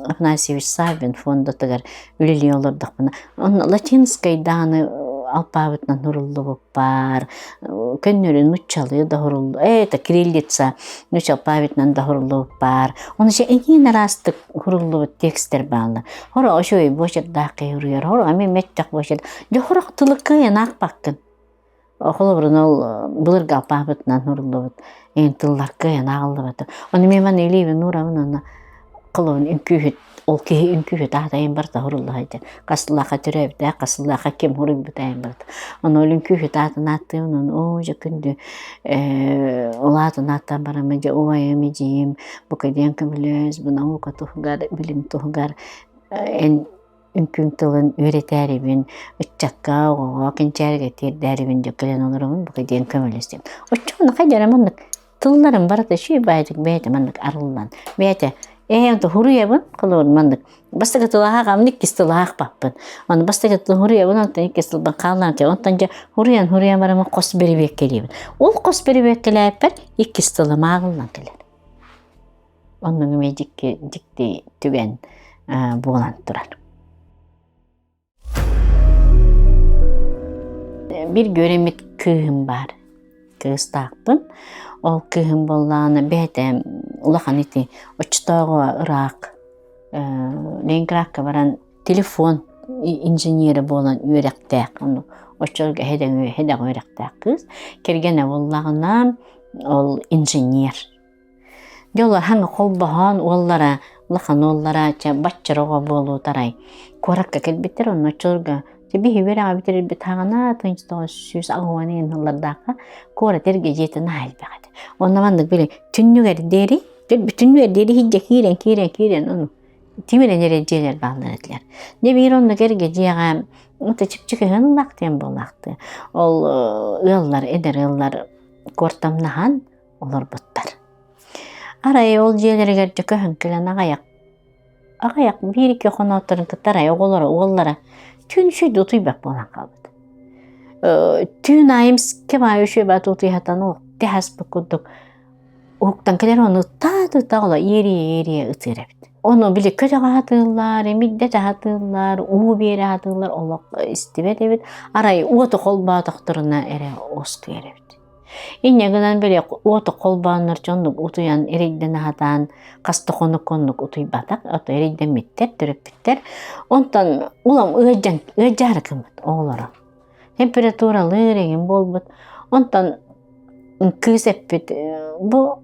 [SPEAKER 3] Афанасьевич Саввин фондатыгар үлэлии олордохпуна, онно латинскай даҕаны алпаабытынан суруллубуппар, көннөрү нуччалыы да суруллу, это кириллица нучча алпаабытынан да суруллубуппар. Ону же эҥин араастык суруллубут текстэр бааллар. Хоро ошой буочардаах киһи суруйар, хоро эми мөттөх буочар. Дьэ хорох тылы кыайан аахпаккын. Холобурун ол былыргы алпаабытынан суруллубут эн тыллар кыайан ааҕыллыбата. Ону мен маны илиибин уурабын уонна холобун үҥкүүһүт ол киһи үҥкүүһүт аатайын барыта сурулла сылдьар. Хас сыллаахха төрөөбүтэ, хас сыллаахха ким суруйбута айан барыта. Ону ол үҥкүүһүт аатын ааттыыбын ону оо дьэ күндү ээ ол аатын ааттаан бараммын дьэ убайым, эдьиийим бука диэн көмөлөс, бу наука туһугар, билим туһугар эн үҥкүүҥ тылын үөрэтээрибин, ыччакка, оҕоҕо, кэнчээригэ тиэрдээрибин дьэ кэлэн олоробун бука диэн көмөлөс диэн. Оччоҕуна хайда эрэ маннык тылларым барыта үчүгэй баайдык бэйэтэ маннык арыллан бэйэтэ ээ онто хуруйабын холобур маннык бастакы тылаах иккис тылаахпаппын ону бастакы тыл хуруйабын онтон иккис тылбын хааллаан онтон дьэ хуруйан хуруйан бараммын хос бэрэбиэккэлиибин ол хос бэрэбиэккэлээппэр иккис тылым ааҕыллан кэлэр Оннук эмиэ дьикти, дьикти түгэн буолан турар. Биир үөрэммит кыыһым баар. Кыыстаахпын. Ол кыыһым буоллаҕына бэйэтэ улахан ити оччотооҕу ыраах Ленинградка баран телефон инженерэ буолан үөрэхтээх. Ону оччолорго эһэдэҕ үөрэхтээх кыыс. Кэргэнэ буоллаҕына ол инженер. Дьэ улахан холбоһон уоллара, улахан уоллара чэ баччара оҕо буолуутарай куоракка кэлбиттэр онно оччолорго чэ биһи үөрэҕэ бүтэрэрбит хаҕана 1980 иһин сыллардаахха куорат эргэ дьиэтэ наһаа элбэх этэ. Онно маннык били түннүгэр диэри түннүгэр диэри иһирдьэ киирэн киирэн киирэн ону тимирэн эрэр дьиэлэр бааллар этилэр. Дьэ биир оннук эргэ дьиэҕэ ото чипчикэһэн ыллаах диэн буолаахтыы. Ол ыаллар эдэр ыаллар куортамнаһан олорбуттар. Арай ол дьиэлэригэр дьэ көһөн кэлэн аҕыйах аҕыйах биир-икки хоноотторун кытта арай оҕолоро уоллара түүн үчүгэй утуйбат буолан хаалбыт. Түүн аайы эмискэ баайы үчүгэй баайы утуйатан тэһаспыт курдук уһуктан кэлэр ону ытаа-ытаа ола иэрийэ-иэрийэ ытыыр эбит. Ону били көтөҕө сатыыллар, эмирдэтэ сатыыллар, уу биэрэ сатыыллар олох истибэт эбит. Арай уоту холбоотохторуна эрэ уоскуйар эбит. Инньэ гынан били уоту холбооннор дьоннук утуйан эрэйдэн аһатаан хас да хонук оннук утуйбатах, ото эрэйдэммиттэр, төрөппүттэр. Онтон улам ыалдьан ыалдьаары гыммыт оҕолоро. Температуралыыр эҥин буолбут. Онтон кыыс эппит бу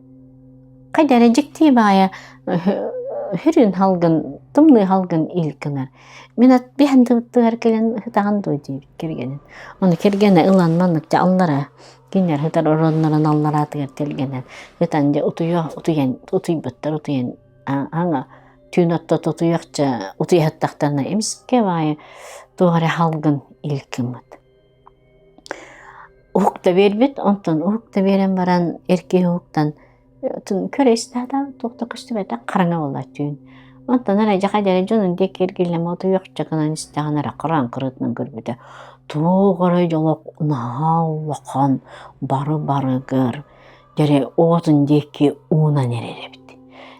[SPEAKER 3] хайда эрэ дьикти баайа хүрүн халгын тымныы халгын ил гынар. Мин ат биһэн тыгар кэлэн ытаҕын дуо диэбит кэргэнин. Ону кэргэнэ ылан маннык дьэ аллара кинилэр ытар ороннорун аллараатыгар тэлгэнэн ытан дьэ утуйа утуйан утуйбуттар утуйан аҥа түүн оттот утуйахча утуйахтахтарына эмискэ баайы туох эрэ халгын ил гыммыт. Уһукта биэрбит, онтон уһукта биэрэн баран эр киһи уһуктан көрө истээтэ туох да көстүбэтэх хараҥа буолла түүн. Онтон эрэ дьэ хайда эрэ дьонун диэки эргиллэн утуйуохча гынан истэҕинэ эрэ хараҥа кырыытынан көрбүтэ туох эрэ дьолох наһаа улахан бары-барыгар дьэрэ уотун диэки уунан эрэр эбит.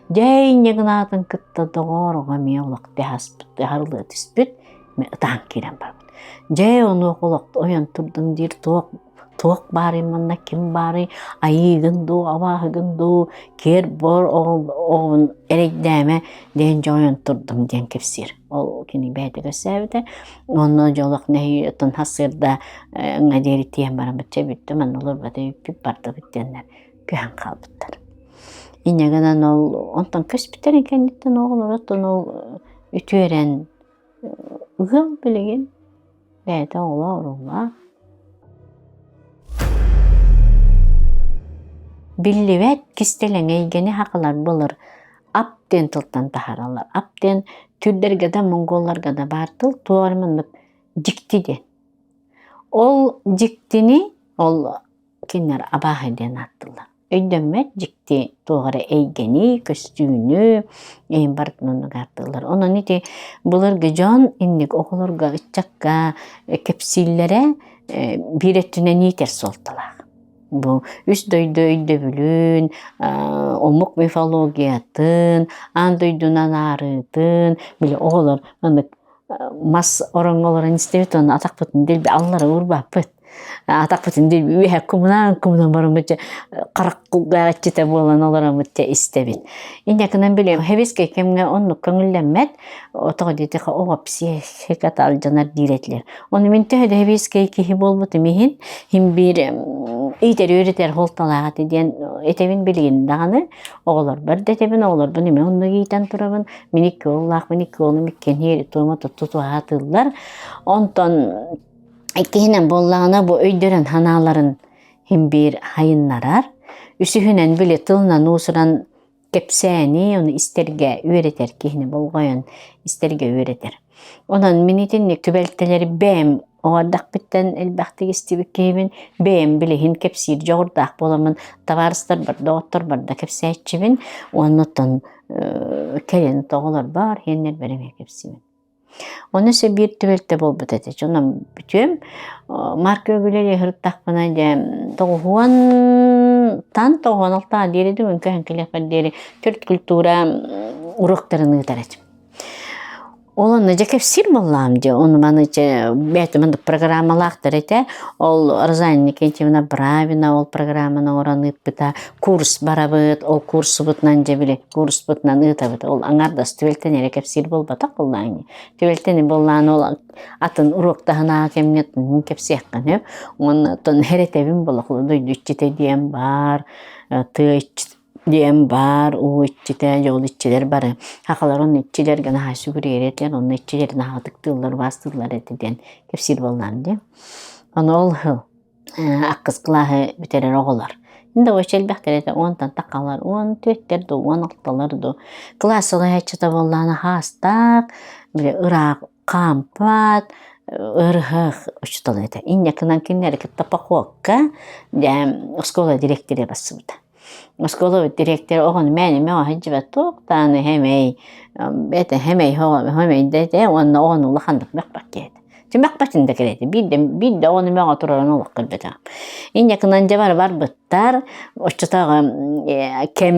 [SPEAKER 3] Дьэ инньэ гынаатын кытта доҕоор оҕо эмиэ олох тэһаспыт харылыы түспүт ытаан киирэн барбыт. Дьэ онуоха олох ойон турдум диир туох Туох баарый манна, ким баарый, айыыгын дуу, абааһыгын дуу, киэр-буор оҕобун эрэйдээмэ диэн дьоҕойон турдум диэн кэпсиир. Ол кини бэйэтэ кэпсээбитэ. Онно дьолох нэһииттэн хасыырда ҥа диэри тиийэн баран бачча бүттэ манна олорбата бүппүт бардыбыт диэннэр көһөн хаалбыттар. Инньэ гынан ол онтон көспүттэрин кэнниттэн оҕолор оттон ол үтүөрэн ыал билигин бэйэтэ оҕолоох уруулаах. Биллибэт кистэлэҥ эйгэни хахалар былыр ап диэн тылтан таһаараллар. Ап диэн түүрдэргэ да, монголларга да баар тыл туох эрэ маннык дьикти диэн. Ол дьиктини ол кинилэр абааһы диэн ааттыыллар. Өйдөммөт дьикти туох эрэ эйгэни, көстүүнү эйин барытын оннук ааттыыллар. Онон ити былыргы дьон инник оҕолорго, ыччакка кэпсииллэрэ биир өттүнэн иитэр суолталаах. Бу үс дойду өйдөбүлүн, омук мифологиятын, аан дойдуну анаарыытын, били оҕолор маннык мас ороҥҥо олорон истэбит уонна атахпытын дэлби аллара уурбаппыт. Атахпытын дэлби үөһэ кумунаан кумунан бараммыт дьэ харах кулгааҕыччыта буолан олороммут дьэ истэбит. Инньэ гынан били сэбиэскэй кэмҥэ оннук көҥүллэммэт, тоҕо диэтэххэ оҕо психиката алдьанар диир этилэр. Ону мин төһө да сэбиэскэй киһи буолбутум иһин, иһин биир иитэр үөрэтэр суолталаах этэ диэн этэбин билигин даҕаны оҕолорбор да этэбин, оҕолорбун эмиэ оннук иитэн турабын. Мин икки уоллаахпын, икки уолум иккиэн иһиэри-туома тутуһаатыыллар. Онтон иккиһинэн буоллаҕына бу өйдөрөн санааларын иһин биир хайыннарар. Үсүһүнэн били тылынан уусуран кэпсээни, ону истэргэ үөрэтэр киһини болҕойон истэргэ үөрэтэр. Онон мин итинник түбэлтэлэри бэйэм оҕо эрдэхпиттэн элбэхтик истибит киһибин, бэйэм билиһин кэпсиир дьоҕурдаах буоламмын табаарыстарбар, доҕотторбор да кэпсээччибин уонна оттон кэлин оҕолорбор, иһиннэрбэр эмиэ кэпсиибин. Ону өссө биир түбэлтэ буолбут этэ. Дьонум бүтүөм Марк Өгүлэри ыһырыттахпына дьэ тоҕуһуонтан тоҕуһуон алтаҕа диэри дуу көһөн кэлиэхпэр диэри төрүт культура уруоктарын ыытар этим. Ол онно дьэ кэпсиир буоллаҕым дьэ ону маны дьэ бэйэтэ маннык программалаахтар этэ. Ол Розалия Никитьевна Бравина ол программаны оҥорон ыыппыта. Курс барабыт, ол курсубутунан дьэ били курспутунан ыытабыт. Ол аҥаардас түбэлтэни эрэ кэпсиир буолбатах буоллаҕыҥ. Түбэлтэни буоллаҕына ол атын уруоктаһынааҕы кэмҥэ кэпсиэххин сөп. Уонна оттон эрэтэбин буолла дойду иччитэ диэн баар, тыа иччитэ диэн баар, уу иччитэ, дьол иччилэр бары. Сахалар онно иччилэргэ наһаа сүгүрүйэр этилэр, онно иччилэри наһаа ытыктыыллар, убаастыыллар этэ диэн кэпсиир буоллаҕым дии. Ону ол сыл аккыс кылааһы бүтэрэр оҕолор. Да оччо элбэхтэр этэ, уонтан тахалар, 14-тэр дуу, 16-лар дуу. Кылаас салайааччыта буоллаҕына хаастаах, били ыраах хаампат, ыарыһах учуутал этэ. Инньэ гынан кинилэри кытта похуокка дьэ оскуола дириэктэрэ барсыбыта. Оскуола дириэктэрэ оҕону мээнэ мөҕө сылдьыбат туох даҕаны хэмэй бэйэтэ хэмэй хэмэй да этэ уонна оҕону улаханнык мөхпөт киһи этэ. Мөхпөтүн да кэриэтэ биирдэ биирдэ оҕону мөҕө турарын олох көрбөтөҕүм. Инньэ гынан дьэ бары барбыттар оччотооҕу кэм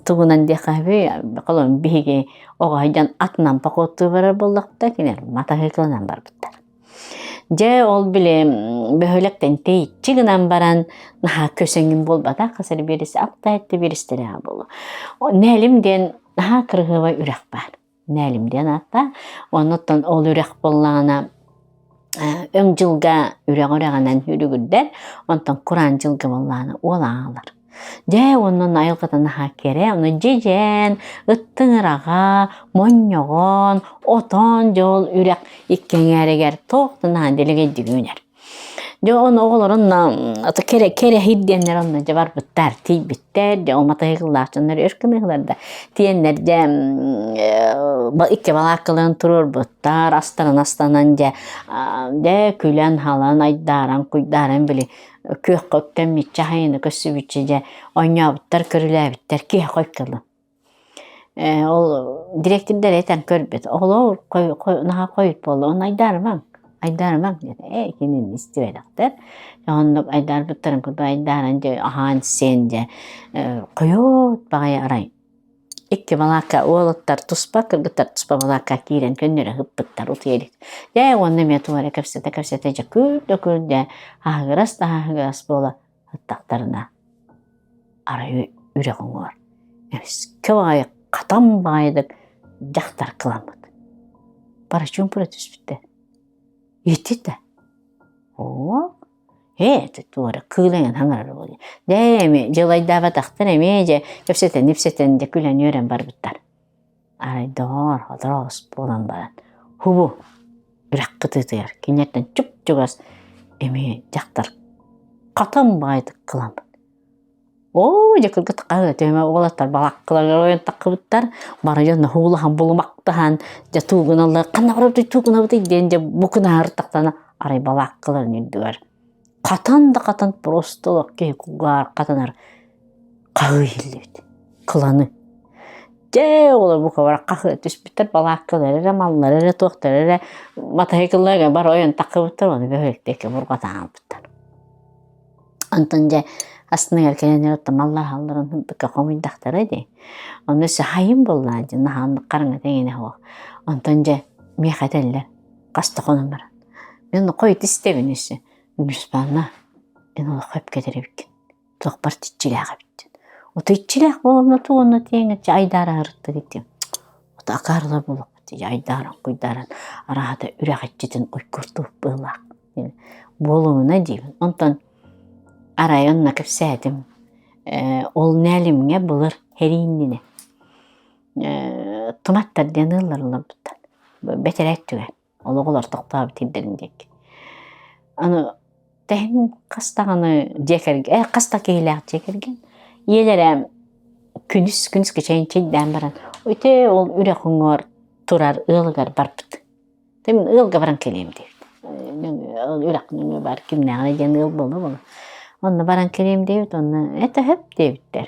[SPEAKER 3] тугунан диэххэ сөбүй холобур биһиги оҕо сылдьан атынан похуоттуу барар буоллахпыта кинилэр матаһыыкыланан барбыттар. Дьэ, ол били бөһүөлэктэн тэйиччи гынан баран наһаа көсөҥүм буолбатах, хас эрэ биэрэстэ, алта сэттэ биэрэстэлээх буолуо. Нээлим диэн наһаа кырыһыабай үрэх баар. Нээлим диэн ааттаах. Оннуттан ол үрэх буоллаҕына өҥ дьылга үрэх үрэҕинэн үрүгүрдэр, онтон кураан дьылга буоллаҕына уол аалар. Дьэ, онон айылҕата наһаа кэрэ, ону дьэдьэн, ыттыҥыраҕа, монньоҕон, отон дьэ ол үрэх икки эҥээригэр туох да наһаа дэлэгэйдик үүнэр. Дьэ ону оҕолор онно ата кэрэ кэрэһит диэннэр онно дьэ барбыттар, тиийбиттэр, дьэ ол матаһыылаах дьоннор өр гыныһылар да тиэннэр дьэ икки балааккаларын туруорбуттар, астарын астанан дьэ дьэ күлэн-халан, айдааран, куйдааран били күөххэ үктэммиччэ хайыны көрсүбүччэ дьэ оонньообуттар көрүлээбиттэр киһи хойкылы ол дириэктирдэр этэн көрбүт оҕолоор наһаа хойут буолла ону айдаарымаҥ айдаарымаҥ диэтэ ээ кинини истибэтэхтэр оннук айдаарбыттарын курдук айдааран дьэ аһаан сиэн дьэ хойут баҕайы арай. Икки балаакка уолаттар туспа, кыргыттар туспа балаакка киирэн көннөрө ыппыттар утуйа илик. Дьэ уонна эмиэ тугу эрэ кэпсэтэ-кэпсэтэ дьэ күл да күл дьэ аһыгырас да аһыгырас буола ыттахтарына арай үрэх уҥуор эмискэ баҕайы хатан баҕайытык дьахтар кыламмыт. Бары чуумпура түспүттэр. Ити да оо Ээ, туора кыыл эҥин хаҥарар буолуо. Дьэ, эмиэ дьылайдаабатахтар эмиэ дьэ кэпсэтэн-ипсэтэн дьэ күлэн-үөрэн барбыттар. Арай доҕоор, отороос буолан баран, хубу үрэх кытыытыгар киниэттэн чуп-чугас эмиэ дьахтар хатан баҕайытык кыламмыт. Оо, дьэ кыргыт хаһыат эмэ уолаттар балааккаларыгар ойон таххыбыттар, бары дьон уулаһан булумахтаһан дьэ туугуналлар, ханна барабытый туугунабытый диэн дьэ букунаарыттахтана арай балааккаларын үрдүгэр хатан да хатан просто олох киһи кулгаар хатанар хаһыы иһиллибит кыланы. Дьэ оҕолор бука бары хаһыа түспүттэр балааккалар эрэ маллар эрэ туохтар эрэ матаһыкылларга бары ойон таххыбыттар ону бөһүөлэктээккэ бурҕатан хаалбыттар. Онтон дьэ астыныгар кэлэн оттон маллааһалларын быкка хомуйдахтара дии. Онно өссө хайым буоллаҕа дии наһаа оннук хараҥа тэҥинэ суох. Онтон дьэ миэхэ этэллэр хас да хонон баран. Мин онно хойут истэбин өссө. Ньуспаанна эн олоххо эпкэтэр эбиккин. Туохпар иччилээх эбиттин. Ото иччилээх буоламна туу онно тиэҥ иччи айдаара ырыттык ити. Ото акаарылар буолуохпут дии айдааран куйдааран араһата үрэх иччитин уйгурдууп быһыылаах. Буолумуна диибин. Онтон арай онно кэпсээтим. Ээ, ол нээлимҥэ былыр һэрии иннинэ ээ, туматтар диэн ыаллар олорбуттар. Бэтэрээт түгэн. Ол оҕолор тохтообут сирдэрин диэки. Аны тэһин хас даҕаны дьиэ кэргэн, э, хас да киһилээх дьиэ кэргэн ийэлэрэ күнүс күнүскэ чэйин чэйдээн баран ити ол үрэх уҥуор турар ыалыгар барбыт. Мин ыалга баран кэлиэм диэбит. Ол үрэх нөҥүө баар кимнээҕинэ диэн ыал буолла буолла. Онно баран кэлиэм диэбит, онно это сөп диэбиттэр.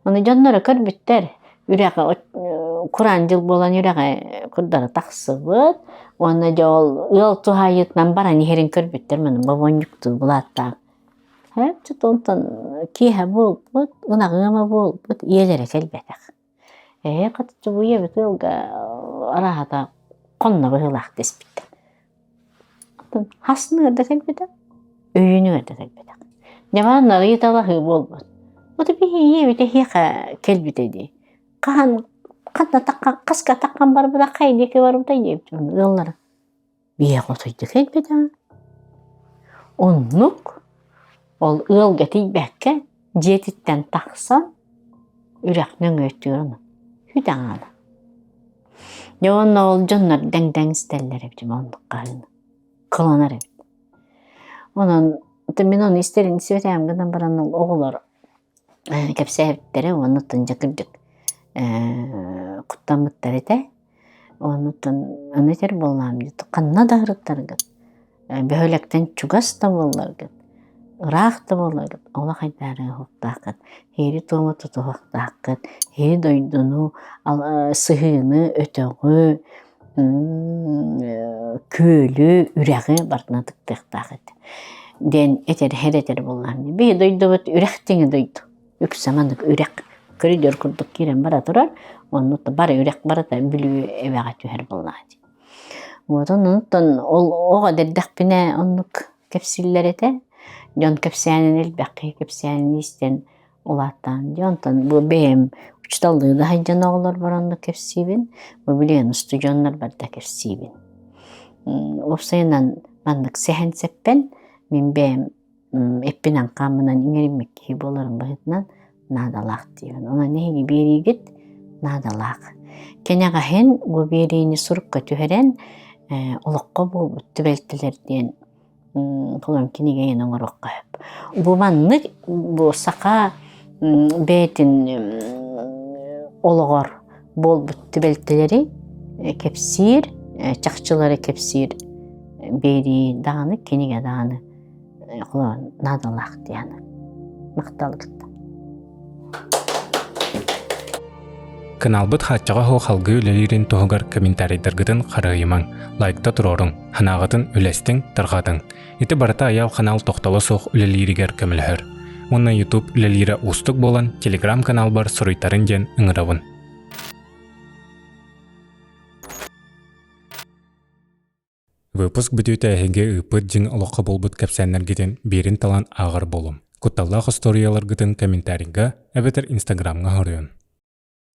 [SPEAKER 3] Ону дьонноро көрбүттэр. Үрэҕи кураан дьыл буолан үрэҕи курдары тахсыбыт. Уонна дьэ ол ыал туһаайыытынан баран иһэрин көрбүттэр. Маны бобонньуктуу былааттаах. Һэп онтон киэһэ буолбут, ынаҕыама буолбут, ийэлэрэ кэлбэтэх. Ээ, хатыччы бу ийэбит ыалга арааһата хонно быһыылаах дэспиттэр. Оттон хасыныгар да кэлбэтэх, өйүүнүгэр да кэлбэтэх. Дьабаан ыйыталаһыы буолбут. Вот биһи ийэбит эһиэхэ кэлбитэ дии. Хаһан ханна таххан хаска таххан барбыта хай диэки барбыта диэбит ыаллара. Биһиэхэ отойдо кэлбэтэҕэ. Оннук ол ыалга тиийбэккэ дьиэтиттэн тахсан үрэх нөҥүөттүүр ону хүт аҥаана. Дьэ уонна ол дьоннор дэҥ-дэҥ истэллэр эбит оннук хаһыыны кыланар эбит. Онон мин ону истэрин истибэтэҕим гынан баран ол оҕолор кэпсээбиттэрэ уонна оттон дьэ кырдьык куттаммыттар этэ. Оннуттан аны этэр буоллаҕым дии, ханна да сырыттаргыт, бөһүөлэктэн чугас да буолларгыт, ыраах да буолларгыт, олох айдаарыахтааххыт, һиэри-туому тутуһуохтааххыт, һири-дойдуну, сыһыыны, өтөҕү, күөлү, үрэҕи барытын ытыктыахтаах этэ диэн этэр, этэр буоллаҕым дии. Биһи дойдубут үрэх тэҥэ дойду. Үксэ маннык үрэх көрүдүөр курдук киирэн бара турар, онно бары үрэх барыта Бүлүү эбэҕэ түһэр буоллаҕа дии. Вот оннуттан ол оҕо эрдэхпинэ оннук кэпсииллэр этэ. Дьон кэпсээнин элбэх киһи кэпсээнин истэн улааттаан дии. Онтон бу бэйэм учууталлыы да сылдьан оҕолорбор оннук кэпсиибин. Бу билигин устудьуоннарбар да кэпсиибин. Уопсайынан маннык сэһэн-сэппэн мин бэйэм эппинэн-хааммынан иҥэриммит киһи буоларым быһыытынан наадалаах диибин. Онон эһиги биэриигит наадалаах. Кэнэҕэһин бу биэриини сурукка түһэрэн олоххо буолбут түбэлтэлэр диэн холон кинигэйин оҥоруохха сөп. Бу маннык бу саха бэйэтин олоҕор буолбут түбэлтэлэри кэпсиир, чахчылары кэпсиир биэрии даҕаны, кинигэ даҕаны наадалаах диэн махталгыт.
[SPEAKER 1] Каналбыт хааччаҕа суох салгыы үлэлиирин туһугар комментарийдаргытын харыһыйымаҥ, лайкта туруоруҥ, санааҕытын үлэстиҥ, тарҕатыҥ. Ити барыта Айаал канал тохтоло суох үлэлииригэр көмөлөһөр. Уонна YouTube үлэлиирэ уустук буолан, Telegram каналбар суруйтарын диэн ыҥырабын. Выпуск бүтүүтэ эһиги ыыппыт дьиҥ олоххо буолбут кэпсээннэргитин биирин талан ааҕар буолуҥ. Кутталлаах остуоруйаларгытын комментарийга эбэтэр инстаграмҥа хоруйун.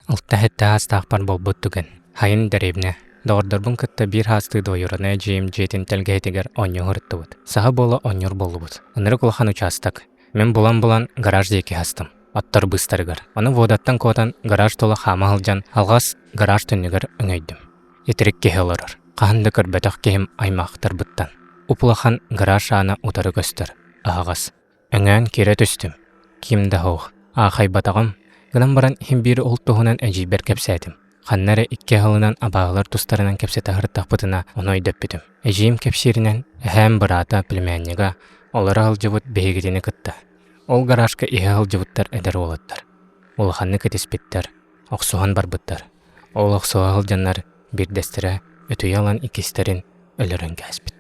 [SPEAKER 1] Алта-сэттэ саастаахпар буолбут түгэн. Хайын дэриэбинэ. Доҕордорбун кытта биир саастыы двоюроднай эдьиийим дьиэтин тэлгэһэтигэр оонньуу сырыттыбыт. Саха буола оонньуур буоллубут. Ынырык улахан учаастак. Мин булан-булан гараж диэки астым. Оттор быыстарыгар. Ону водаттан куотан гараж тула хаама сылдьан алҕас гараж түннүгэр өҥөйдүм. Итирик киһи олорор. Хаһан да көрбөтөх киһим аймахтарбыттан. Уп-улахан гараж аана утары көстөр. Аһаҕас. Өҥөөн киирэ түстүм. Ким да суох. Аахайбатаҕым. Гынан баран иһин биир ол туһунан эдьиийбэр кэпсээтим. Ханна эрэ икки аһылынан абааһылар тустарынан кэпсэтэ сырыттахпытына ону өйдөппүтүм. Эдьиийим кэпсииринэн, эһээм быраата, племяннига олоро сылдьыбыт биһигитини кытта. Ол гаражка иһэ сылдьыбыттар эдэр уолаттар. Улаханнык итиспиттэр, охсуһан барбыттар. Ол охсуһа сылдьаннар биирдэстэрэ өтүйэ ылан иккистэрин өлөрөн кээспит.